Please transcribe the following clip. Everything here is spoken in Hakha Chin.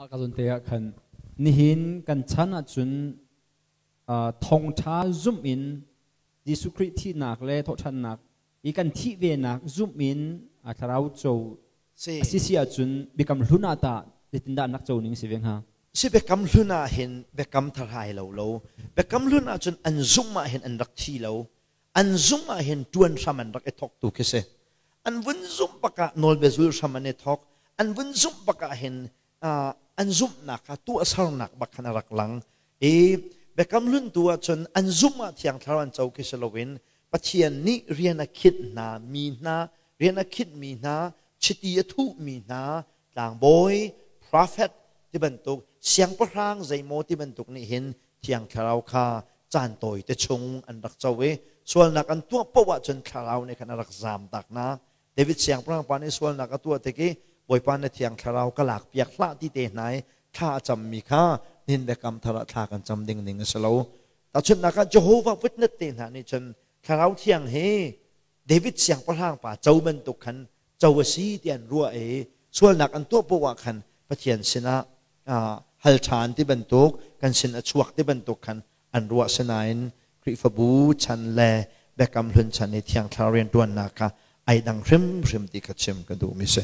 Mah ka zawn te ah khan nihin kan chan ahcun thawngṭha zumh in Jesuh Khrih thihnak le thawhṭhannak i kan thih venak zumh in thlarau co Si. a si si ahcun biakam hlun ah tah zeitindah an rak co ning si ve hnga? Si biakam hlun ah hin biakam thar hai lo lo. Biakam hlun ah cun an zumh ah hin an rak thi lo. An zumh ah hin ṭuan hram an rak i thawk tu khi si. An vun zumh bak ah nawlbia zul hram an i thawk. An vun zumh bak ah hin an zumhnak kha tuahsernak bak khan a rak lang. I biakam hlun tu ah cun an zumh ah Thiang Thlarau an co khi si loin Pathian nih rian a khinh hna mi hna, rian a khinh mi hna, chiti a thuh mi hna, tlangbawi, prophet ti bantuk, siangpahrang zeimaw ti bantuk nih hin Thiang Thlarau kha caan tawi te chung an rak co i sualnak an tuah paoh ahcun Thlarau nih khan a rak zaamtak hna. David siangpahrang pa nih sualnak a tuah tik i Bawipa na Thiang Thlarau ka lakpiak hlah ti te hna i thla a cammi kha nihin biakam thar ah thla kan cam ding ning a si lo. Tahchunhnak ah Jehovah Witness te hna nih cun Thlarau Thiang hi David siangpahrang pa co bantuk khan co a si ti an ruah i sualnak an tuah poah ah khan Pathian sinah hal ṭhan ti bantuk kan sin a chuak ti bantuk khan an ruah. Sinain Khrihfabu chan le Biakam Hlun chan i Thiang Thlarau rianṭuannak kha ai dang hrimhrim ti kha chim ka duhmi si.